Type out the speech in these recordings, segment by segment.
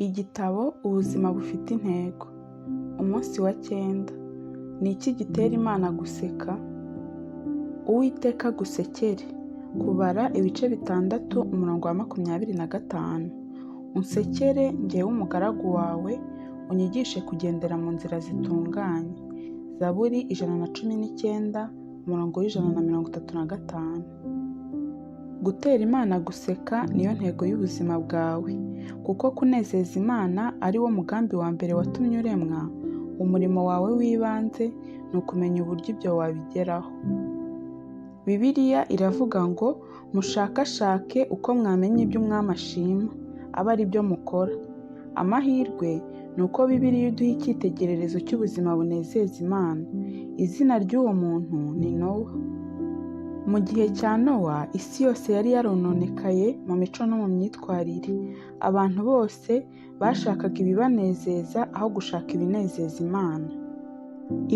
Igitabo Ubuzima bufite intego. Umunsi wa 9. Ni iki gitera Imana guseka? Uwiteka agusekere. Kubara ibice 6 umurongo wa 25. Unsekere njyewe umugaragu wawe, unyigishe kugendera mu nzira zitunganye. Zaburi 119 umurongo wa 135. Gutera Imana guseka niyo ntego y'ubuzima bwawe, kuko kunezeza Imana ari wo mugambi wa mbere watumye uremwa. Umurimo wawe w'ibanze ni ukumenya uburyo ibyo wabigeraho. Bibiliya iravuga ngo mushakashake uko mwamenya ibyo umwami ashima, abe ari byo mukora. Amahirwe ni uko Bibiliya iduha icyitegererezo cy'ubuzima bunezeza Imana. Izina ry'uwo muntu ni Nowa. Mu gihe cya Nowa, isi yose yari yarononekaye mu mico no mu myitwarire. Abantu bose bashakaga ibibanezeza aho gushaka ibinezeza Imana.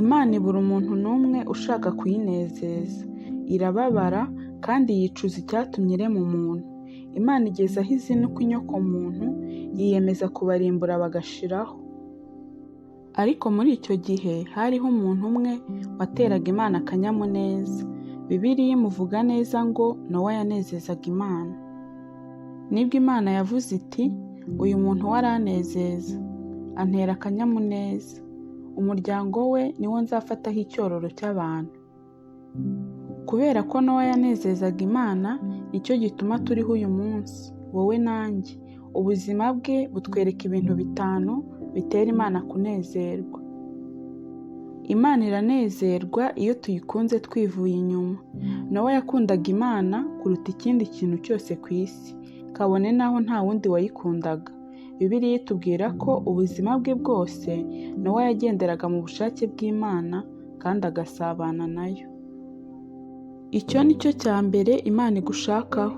Imana ibura umuntu n'umwe ushaka kuyinezeza. Irababara kandi yicuza icyatumye irema umuntu. Imana igeze aho izinukwa inyokomuntu, yiyemeza kubarimbura bagashiraho. Ariko muri icyo gihe hariho umuntu umwe wateraga Imana akanyamuneza. Bibiliya imuvuga neza ngo Nowa yanezezaga Imana. Nibwo Imana yavuze iti, uyu muntu we aranezeza, antera akanyamuneza. Umuryango we niwo nzafataho icyororo cy'abantu. Kubera ko Nowa yanezezaga Imana, nicyo gituma turiho uyu munsi, wowe nanjye. Ubuzima bwe butwereka ibintu 5 bitera Imana kunezerwa. Imana iranezerwa iyo tuyikunze twivuye inyuma. Nowa yakundaga Imana kuruta ikindi kintu cyose ku isi, kabone n'aho nta wundi wayikundaga. Bibiliya itubwira ko ubuzima bwe bwose Nowa yagenderaga mu bushake bw'Imana kandi agasabana nayo. Icyo ni cyo cya mbere Imana igushakaho,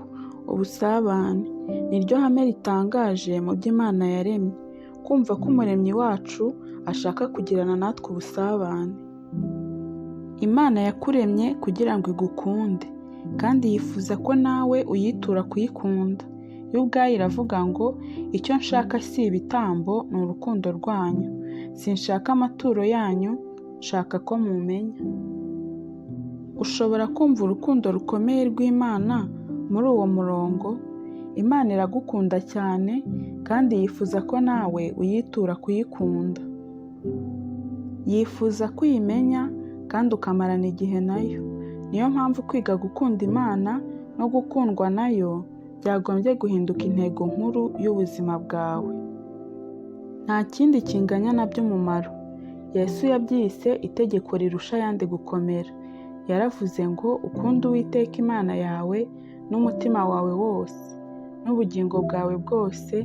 ubusabane. Niryo hame ritangaje mu byo Imana yaremye, kumva ko Umuremyi wacu ashaka kugirana natwe ubusabane. Imana yakuremye kugira ngo igukunde, kandi yifuza ko nawe uyitura kuyikunda. Yo ubwayo iravuga ngo icyo nshaka si ibitambo, ni urukundo rwanyu. Sinshaka amaturo yanyu, nshaka ko mumenya. Ushobora kumva urukundo rukomeye rw'Imana muri uwo murongo? Imana iragukunda cyane kandi yifuza ko nawe uyitura kuyikunda. Yifuza ko uyimenya kandi ukamarana igihe nayo. Niyo mpamvu kwiga gukunda Imana no gukundwa nayo byagombye guhinduka intego nkuru y'ubuzima bwawe. Nta kindi kinganya nabyo umumaro. Yesu yabyise itegeko rirusha ayandi gukomera. Yaravuze ngo ukunde Uwiteka Imana yawe n'umutima wawe wose, n'ubugingo bwawe bwose,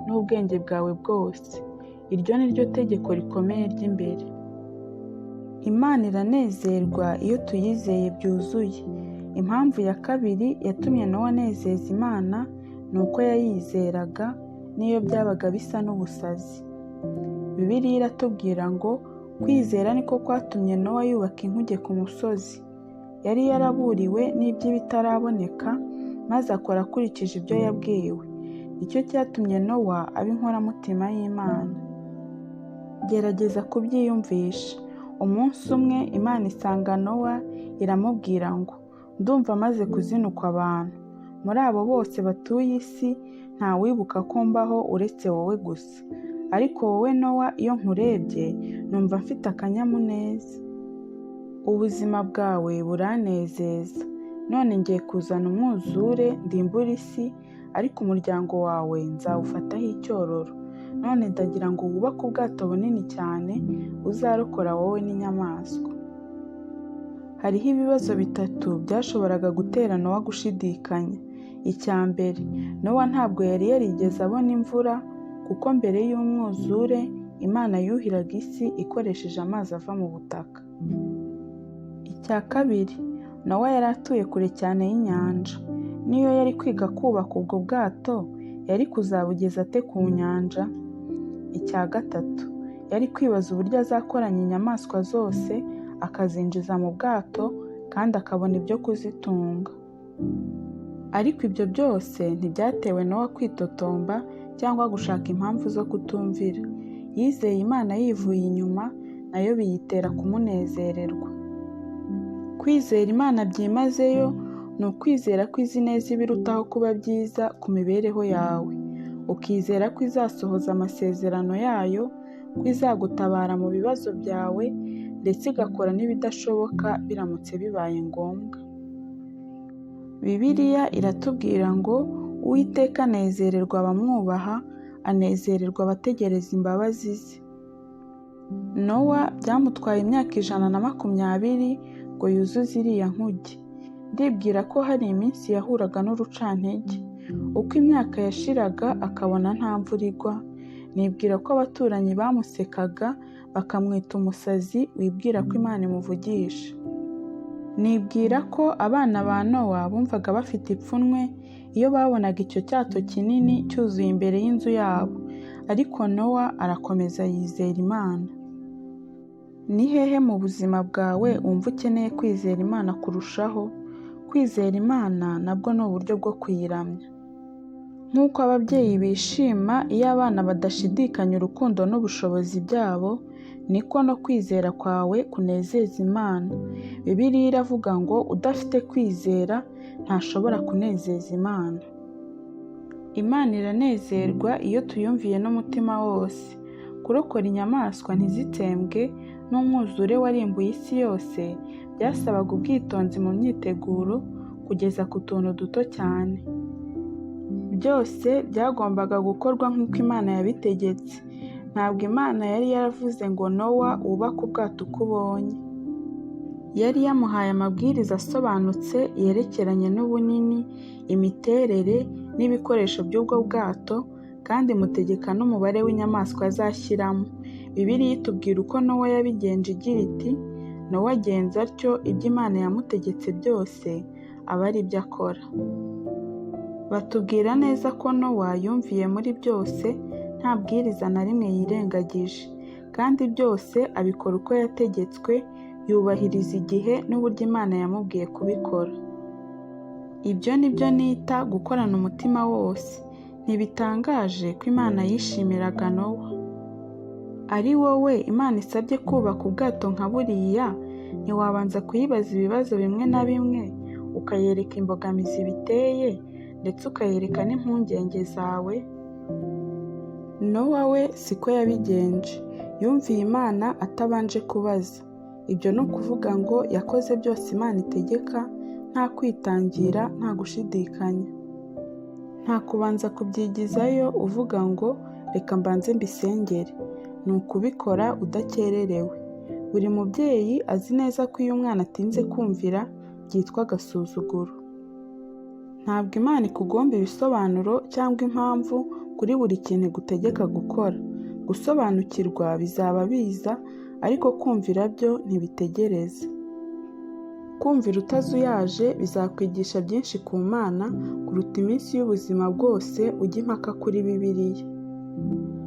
n'ubwenge bwawe bwose. Iryo ni ryo tegeko rikomeye ry'imbere. Imana iranezerwa iyo tuyizeye byuzuye. Impamvu ya kabiri yatumye Nowa anezeza Imana ni uko yayizeraga n'iyo byabaga bisa n'ubusazi. Bibiliya iratubwira ngo kwizera niko kwatumye Nowa yubaka inkuge ku musozi. Yari yaraburiwe n'iby'ibitaraboneka, maze akora akurikije ibyo yabwiwe. Nicyo cyatumye Nowa aba inkoramutima y'Imana. Gerageza kubyiyumvisha. Umunsi umwe Imana isanga Nowa iramubwira ngo ndumva maze kuzinukwa abantu. Muri abo bose batuye isi nta wibuka ko mbaho uretse wowe gusa. Ariko wowe Nowa, iyo nkurebye numva mfite akanyamuneza. Ubuzima bwawe buranezeza. None ngiye kuzana umwuzure ndimbure isi, ariko umuryango wawe nzawufataho icyororo. None ndagira ngo wubake ubwato bunini cyane uzarokora wowe n'inyamaswa. Hariho ibibazo 3 byashoboraga gutera Nowa gushidikanya. Icya mbere, Nowa ntabwo yari yarigeze abona imvura, kuko mbere y'umwuzure Imana yuhiraga isi ikoresheje amazi ava mu butaka. Icya kabiri, Nowa yari atuye kure cyane y'inyanja. Niyo yari kwiga kubaka ubwo bwato, yari kuzabugeza ate ku nyanja? Icya gatatu, yari kwibaza uburyo azakoranya inyamaswa zose akazinjiza mu bwato kandi akabona ibyo kuzitunga. Ariko ibyo byose ntibyatewe Nowa kwitotomba cyangwa gushaka impamvu zo kutumvira. Yizeye Imana yivuye inyuma, nayo biyitera kumunezererwa. Kwizera Imana byimazeyo ni ukwizera ko izi neza ibirutaho kuba byiza ku mibereho yawe, ukizera ko izasohoza amasezerano yayo, ko izagutabara mu bibazo byawe, ndetse igakora n'ibidashoboka biramutse bibaye ngombwa. Bibiliya iratubwira ngo Uwiteka anezererwa abamwubaha, anezererwa abategereza imbabazi ze. Nowa byamutwaye imyaka 120 ngo yuzuze iriya nkuge. Ndibwira ko hari iminsi yahuraga n'urucantege. Uko imyaka yashiraga akabona nta mvura igwa, nibwira ko abaturanyi bamusekaga bakamwita umusazi wibwira ko Imana imuvugisha. Nibwira ko abana ba Nowa bumvaga bafite ipfunwe iyo babonaga icyo cyato kinini cyuzuye imbere y'inzu yabo, ariko Nowa arakomeza yizera Imana. Ni hehe mu buzima bwawe wumva ukeneye kwizera Imana kurushaho? Kwizera Imana nabwo ni uburyo bwo kuyiramya. Nk'uko ababyeyi bishima iyo abana badashidikanya urukundo n'ubushobozi byabo, niko no kwizera kwawe kunezeza Imana. Bibiliya iravuga ngo udafite kwizera ntashobora kunezeza Imana. Imana iranezerwa iyo tuyumviye n'umutima wose. Kurokora inyamaswa ntizitsembwe n'umwuzure warimbuye isi yose byasabaga ubwitonzi mu myiteguro kugeza ku tuntu duto cyane. Byose byagombaga gukorwa nk'uko Imana yabitegetse. Ntabwo Imana yari yaravuze ngo Nowa wubake ubwato uko ubonye. Yari yamuhaye amabwiriza asobanutse yerekeranye n'ubunini, imiterere n'ibikoresho by'ubwo bwato, kandi imutegeka n'umubare w'inyamaswa azashyiramo. Bibiliya itubwira uko Nowa yabigenje igira iti: Nowa agenza atyo ibyo Imana yamutegetse byose, aba ari byo akora. Batubwira neza ko Nowa yumviye muri byose, nta bwiriza na rimwe yirengagije, kandi byose abikora uko yategetswe, yubahiriza igihe n'uburyo Imana yamubwiye kubikora. Ibyo ni byo nita gukorana umutima wose. Ntibitangaje ko Imana yishimiraga Nowa. Ari wowe Imana isabye kubaka ubwato nka buriya, ntiwabanza kuyibaza ibibazo bimwe na bimwe, ukayereka imbogamizi biteye, ndetse ukayereka n'impungenge zawe? Nowa we siko yabigenje. Yumviye Imana atabanje kubaza. Ibyo ni ukuvuga ngo yakoze byose Imana itegeka, nta kwitangira, nta gushidikanya. Nta kubanza kubyigizayo uvuga ngo reka mbanze mbisengere. Ni ukubikora udakererewe. Buri mubyeyi azi neza ko iyo umwana atinze kumvira byitwa agasuzuguro. Ntabwo Imana ikugomba ibisobanuro cyangwa impamvu kuri buri kintu igutegeka gukora. Gusobanukirwa bizaba biza, ariko kumvira byo ntibitegereza. Kumvira utazuyaje bizakwigisha byinshi ku Mana kuruta iminsi y'ubuzima bwose ujya impaka kuri Bibiliya.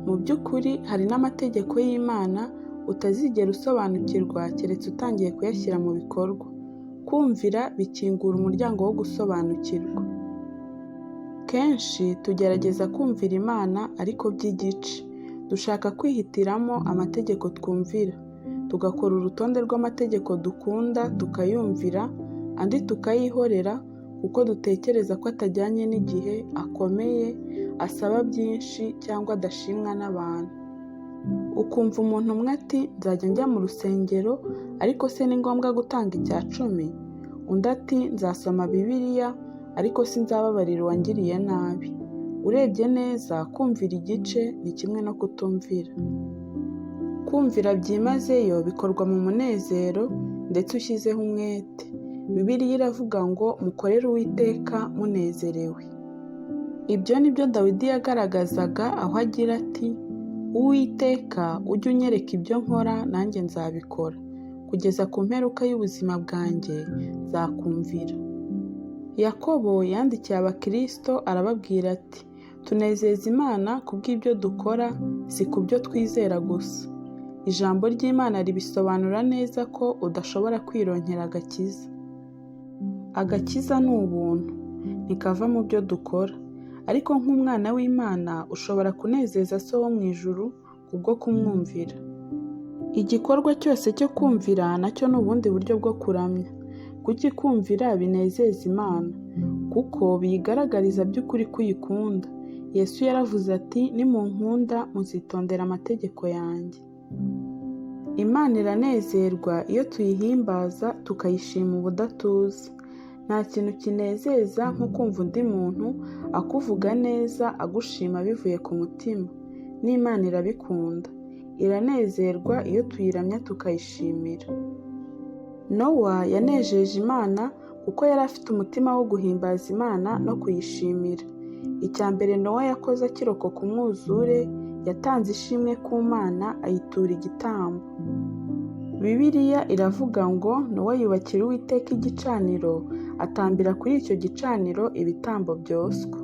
Mu by'ukuri hari n'amategeko y'Imana utazigera usobanukirwa keretse utangiye kuyashyira mu bikorwa. Kumvira bikingura umuryango wo gusobanukirwa. Kenshi tugerageza kumvira Imana ariko by'igice. Dushaka kwihitiramo amategeko twumvira, tugakora urutonde rw'amategeko dukunda tukayumvira, andi tukayihorera kuko dutekereza ko atajyanye n'igihe, akomeye, asaba byinshi cyangwa adashimwa n'abantu. Ukumva umuntu umwe ati nzajya njya mu rusengero, ariko se ni ngombwa gutanga icya cumi? Undi ati nzasoma Bibiliya, ariko sinzababarira uwangiriye nabi. Urebye neza, kumvira igice ni kimwe no kutumvira. Kumvira byimazeyo bikorwa mu munezero ndetse ushyizeho umwete. Bibiliya iravuga ngo mukorere Uwiteka munezerewe. Ibyo ni byo Dawidi yagaragazaga aho agira ati Uwiteka ujye unyereka ibyo nkora nanjye nzabikora, kugeza ku mperuka y'ubuzima bwanjye nzakumvira. Yakobo yandikiye Abakristo arababwira ati tunezeza Imana kubw'ibyo dukora, si ku byo twizera gusa. Ijambo ry'Imana ribisobanura neza ko udashobora kwironkera agakiza. Agakiza ni ubuntu, ntikava mu byo dukora. Ariko nk'umwana w'Imana ushobora kunezeza So wo mu ijuru kubwo kumwumvira. Igikorwa cyose cyo kumvira nacyo ni ubundi buryo bwo kuramya. Kuki kumvira binezeza Imana? Kuko biyigaragariza by'ukuri ko uyikunda. Yesu yaravuze ati nimunkunda muzitondera amategeko yanjye. Imana iranezerwa iyo tuyihimbaza tukayishima ubudatuza. Nta kintu kinezeza nko kumva undi muntu akuvuga neza agushima bivuye ku mutima. N'Imana irabikunda. Iranezerwa iyo tuyiramya tukayishimira. Nowa yanejeje Imana kuko yari afite umutima wo guhimbaza Imana no kuyishimira. Icya mbere Nowa yakoze akirokoka umwuzure, yatanze ishimwe ku Mana ayitura igitambo. Bibiliya iravuga ngo Nowa yubakira Uwiteka igicaniro, atambira kuri icyo gicaniro ibitambo byoswa.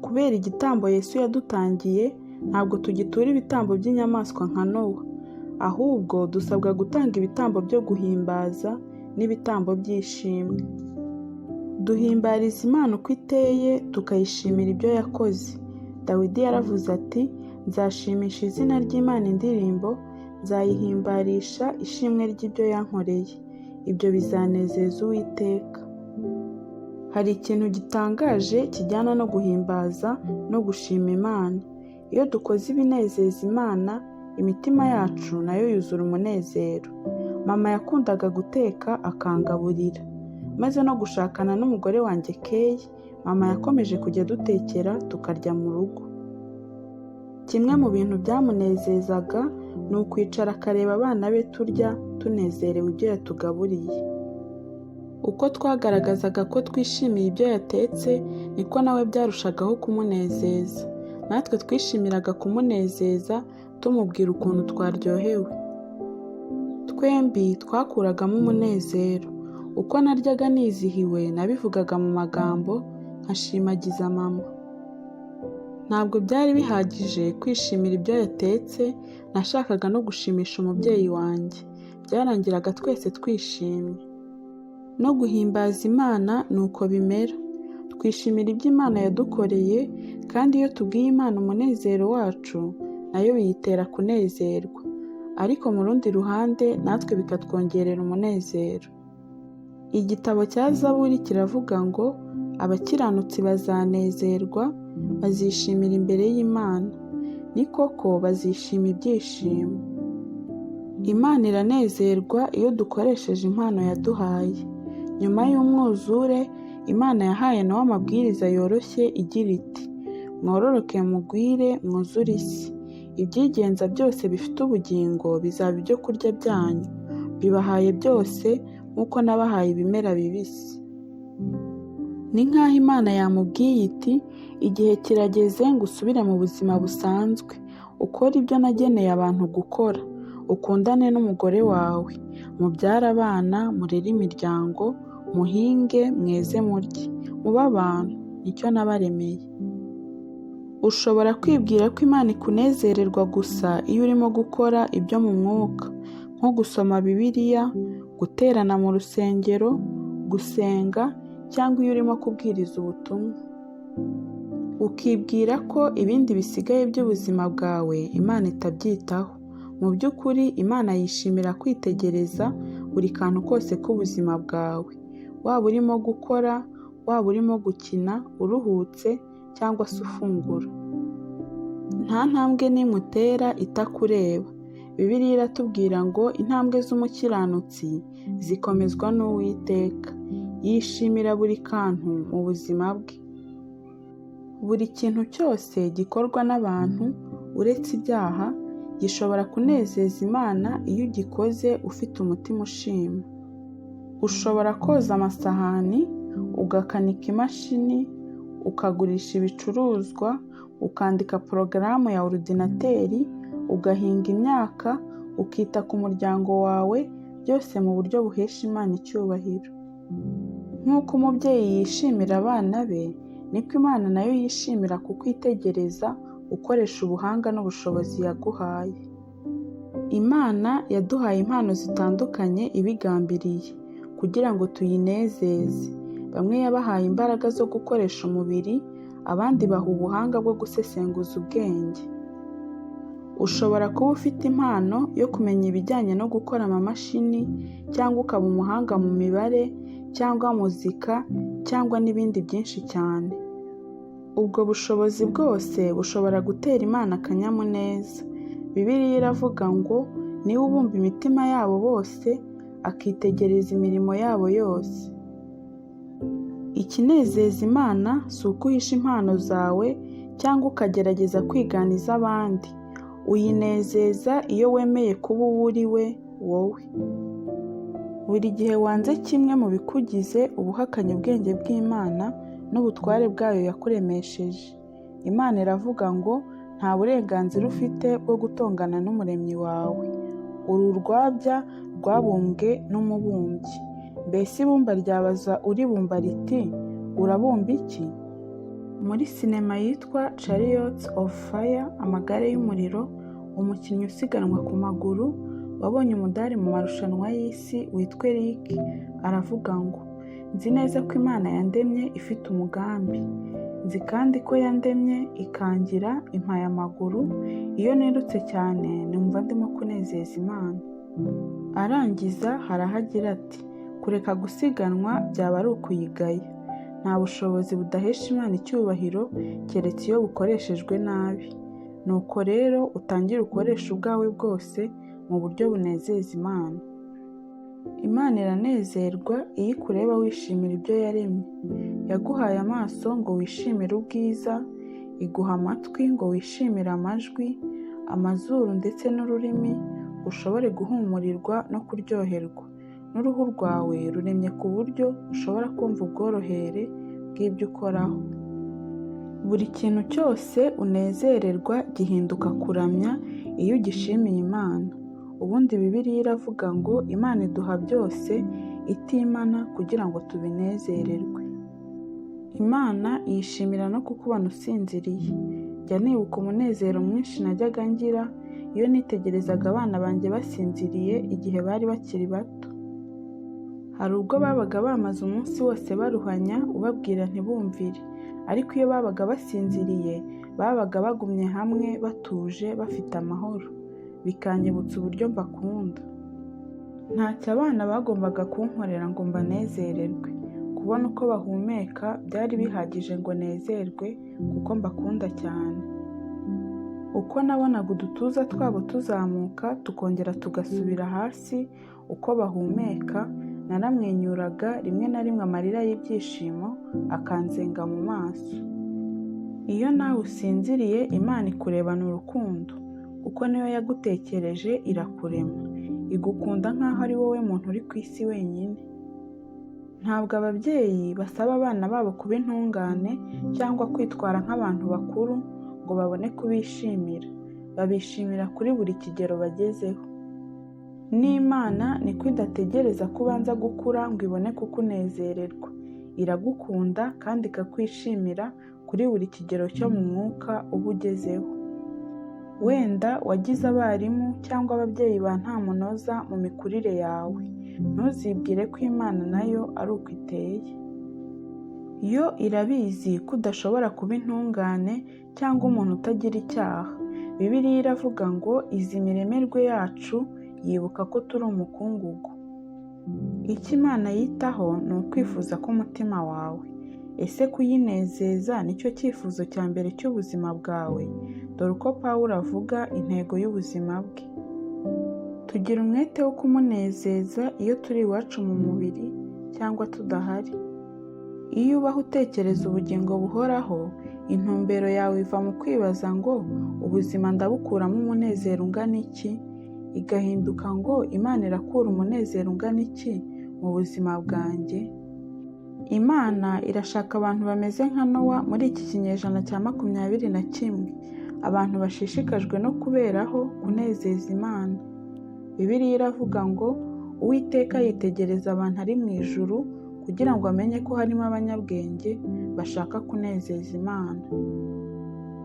Kubera igitambo Yesu yadutangiye, ntabwo tugitura ibitambo by'inyamaswa nka Nowa, ahubwo dusabwa gutanga ibitambo byo guhimbaza n'ibitambo by'ishimwe. Duhimbariza Imana uko iteye, tukayishimira ibyo yakoze. Dawidi yaravuze ati nzashimisha izina ry'Imana indirimbo, nzayihimbarisha ishimwe ry'ibyo yankoreye. Ibyo bizanezeza Uwiteka. Hari ikintu gitangaje kijyana no guhimbaza no gushima Imana. Iyo dukoze ibinezeza Imana, imitima yacu nayo yuzura umunezero. Mama yakundaga guteka akangaburira. Maze no gushakana n'umugore wanjye Kay, mama yakomeje kujya adutekera tukarya mu rugo. Kimwe mu bintu byamunezezaga ni ukwicara akareba abana be turya tunezerewe ibyo yatugaburiye. Uko twagaragazaga ko twishimiye ibyo yatetse, niko nawe byarushagaho kumunezeza. Natwe twishimiraga kumunezeza tumubwira ukuntu twaryohewe. Twembi twakuragamo umunezero. Uko naryaga nizihiwe nabivugaga mu magambo nkashimagiza mama. Ntabwo byari bihagije kwishimira ibyo yatetse, nashakaga no gushimisha umubyeyi wanjye. Byarangiraga twese twishimye. No guhimbaza Imana ni uko bimera. Twishimira ibyo Imana yadukoreye, kandi iyo tubwiye Imana umunezero wacu, nayo biyitera kunezerwa. Ariko mu rundi ruhande natwe bikatwongerera umunezero. Igitabo cya Zaburi kiravuga ngo abakiranutsi bazanezerwa, bazishimira imbere y'Imana. Ni koko bazishima ibyishimo. Imana iranezerwa iyo dukoresheje impano yaduhaye. Nyuma y'umwuzure, Imana yahaye Nowa amabwiriza yoroshye igira iti mwororoke mugwire mwuzure isi. Ibyigenza byose bifite ubugingo bizaba ibyo kurya byanyu. Bibahaye byose nk'uko nabahaye ibimera bibisi. Ni nk'aho Imana yamubwiye iti igihe kirageze ngo usubire mu buzima busanzwe, ukore ibyo nageneye abantu gukora, ukundane n'umugore wawe, mubyare abana, murere imiryango, muhinge, mweze murye, mube abantu, nicyo nabaremeye. Ushobora kwibwira ko Imana ikunezererwa gusa iyo urimo gukora ibyo mu mwuka, nko gusoma Bibiliya, guterana mu rusengero, gusenga cyangwa iyo urimo kubwiriza ubutumwa. Ukibwira ko ibindi bisigaye by'ubuzima bwawe Imana itabyitaho. Mu by'ukuri Imana yishimira kwitegereza buri kantu kose k'ubuzima bwawe. Waba urimo gukora, waba urimo gukina, uruhutse cyangwa se ufungura. Nta ntambwe n'imwe utera itakureba. Bibiliya iratubwira ngo intambwe z'umukiranutsi zikomezwa n'Uwiteka. Yishimira buri kantu mu buzima bwe. Buri kintu cyose gikorwa n'abantu uretse ibyaha, gishobora kunezeza Imana iyo ugikoze ufite umutima ushima. Ushobora koza amasahani, ugakanika imashini, ukagurisha ibicuruzwa, ukandika porogaramu ya orudinateri, ugahinga imyaka, ukita ku muryango wawe, byose mu buryo buhesha Imana icyubahiro. Nk'uko umubyeyi yishimira abana be, niko Imana nayo yishimira kukwitegereza ukoresha ubuhanga n'ubushobozi yaguhaye. Imana yaduhaye impano zitandukanye ibigambiriye kugira ngo tuyinezeze. Bamwe yabahaye imbaraga zo gukoresha umubiri, abandi ibaha ubuhanga bwo gusesenguza ubwenge. Ushobora kuba ufite impano yo kumenya ibijyanye no gukora amamashini, cyangwa ukaba umuhanga mu mibare, cyangwa muzika, cyangwa n'ibindi byinshi cyane. Ubwo bushobozi bwose bushobora gutera Imana akanyamuneza. Bibiliya iravuga ngo niwe ubumba imitima yabo bose, akitegereza imirimo yabo yose. Ikinezeza Imana si uko uhisha impano zawe cyangwa ukagerageza kwigana iz'abandi. Uyinezeza iyo wemeye kuba uwo uri we wowe. Buri gihe wanze kimwe mu bikugize uba uhakanye ubwenge bw'Imana n'ubutware bwayo yakuremesheje. Imana iravuga ngo nta burenganzira ufite bwo gutongana n'umuremyi wawe. Uru urwabya rwabumbwe n'umubumbyi. Mbese ibumba ryabaza uribumba riti urabumba iki? Muri sinema yitwa Chariots of Fire, amagare y'umuriro, umukinnyi usiganwa ku maguru wabonye umudari mu marushanwa y'isi witwa Eric aravuga ngo nzi neza ko Imana yandemye ifite umugambi. Nzi kandi ko yandemye ikangira impaye amaguru, iyo nirutse cyane numva ndimo kunezeza Imana. Arangiza hari aho agira ati kureka gusiganwa byaba ari ukuyigaya. Nta bushobozi budahesha Imana icyubahiro keretse iyo bukoreshejwe nabi. Nuko rero utangire ukoreshe ubwawe bwose mu buryo bunezeza Imana. Imana iranezerwa iyo ikureba wishimira ibyo yaremye. Yaguhaye amaso ngo wishimire ubwiza, iguha amatwi ngo wishimire amajwi, amazuru ndetse n'ururimi ngo ushobore guhumurirwa no kuryoherwa. N'uruhu rwawe ruremye ku buryo ushobora kumva ubworohere bw'ibyo ukoraho. Buri kintu cyose unezererwa gihinduka kuramya iyo ugishimiye Imana. Ubundi Bibiliya iravuga ngo Imana iduha byose itimana kugira ngo tubinezererwe. Imana yishimira no kukubona usinziriye. Njya nibuka umunezero mwinshi najyaga ngira iyo nitegerezaga abana banjye basinziriye igihe bari bakiri bato. Hari ubwo babaga bamaze umunsi wose baruhanya ubabwira ntibumvire, ariko iyo babaga basinziriye babaga bagumye hamwe batuje bafite amahoro, bikanyibutsa uburyo mbakunda. Ntacyo abana bagombaga kunkorera ngo mbanezererwe, kubona uko bahumeka byari bihagije ngo nezerwe kuko mbakunda cyane. Uko nabonaga udutuza twabo tuzamuka tukongera tugasubira hasi uko bahumeka, naramwenyuraga rimwe na rimwe amarira y'ibyishimo akanzenga mu maso. Iyo nawe usinziriye Imana ikurebana urukundo, kuko niyo yagutekereje irakurema, igukunda nk'aho ari wowe muntu uri ku isi wenyine. Ntabwo ababyeyi basaba abana babo kuba intungane cyangwa kwitwara nk'abantu bakuru ngo babone kubishimira, babishimira kuri buri kigero bagezeho. N'Imana niko idategereza ko ubanza gukura ngo ibone kukunezererwa, iragukunda kandi ikakwishimira kuri buri kigero cyo mu mwuka uba ugezeho. Wenda wagize abarimu cyangwa ababyeyi ba ntamunoza mu mikurire yawe, ntuzibwire ko Imana nayo ari uko iteye. Yo irabizi ko udashobora kuba intungane cyangwa umuntu utagira icyaha. Bibiliya iravuga ngo izi miremerwe yacu yibuka ko turi umukungugu. Icyo Imana yitaho ni ukwifuza k'umutima wawe. Ese kuyinezeza nicyo cyifuzo cya mbere cy'ubuzima bwawe? Dore uko Pawulo avuga intego y'ubuzima bwe. Tugira umwete wo kumunezeza iyo turi iwacu mu mubiri cyangwa tudahari. Iyo ubaho utekereza ubugingo buhoraho, intumbero yawe iva mu kwibaza ngo ubuzima ndabukuramo umunezero ungana iki, igahinduka ngo Imana irakura umunezero ungana iki mu buzima bwanjye. Imana irashaka abantu bameze nka Nowa muri iki kinyejana cya 21, abantu bashishikajwe no kuberaho kunezeza Imana. Bibiliya iravuga ngo Uwiteka yitegereza abantu ari mu ijuru kugira ngo amenye ko harimo abanyabwenge bashaka kunezeza Imana.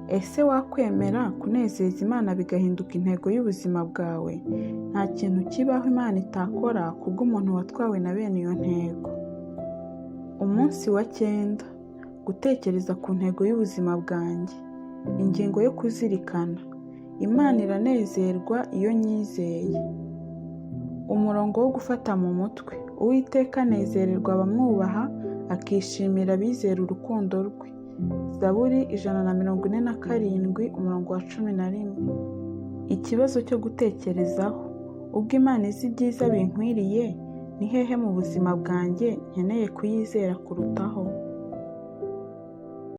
Ese wakwemera kunezeza Imana bigahinduka intego y'ubuzima bwawe? Nta kintu kibaho Imana itakora kubw'umuntu watwawe na bene iyo ntego. Umunsi wa 9, Gutekereza ku ntego y'ubuzima bwanjye. Ingingo yo kuzirikana. Imana iranezerwa iyo nyizeye. Umurongo wo gufata mu mutwe. Uwiteka anezererwa abamwubaha, akishimira abizera urukundo rwe. Zaburi 147 umurongo wa 11. Ikibazo cyo gutekerezaho. Ubwo Imana izi ibyiza binkwiriye, ni hehe mu buzima bwanjye nkeneye kuyizera kurutaho?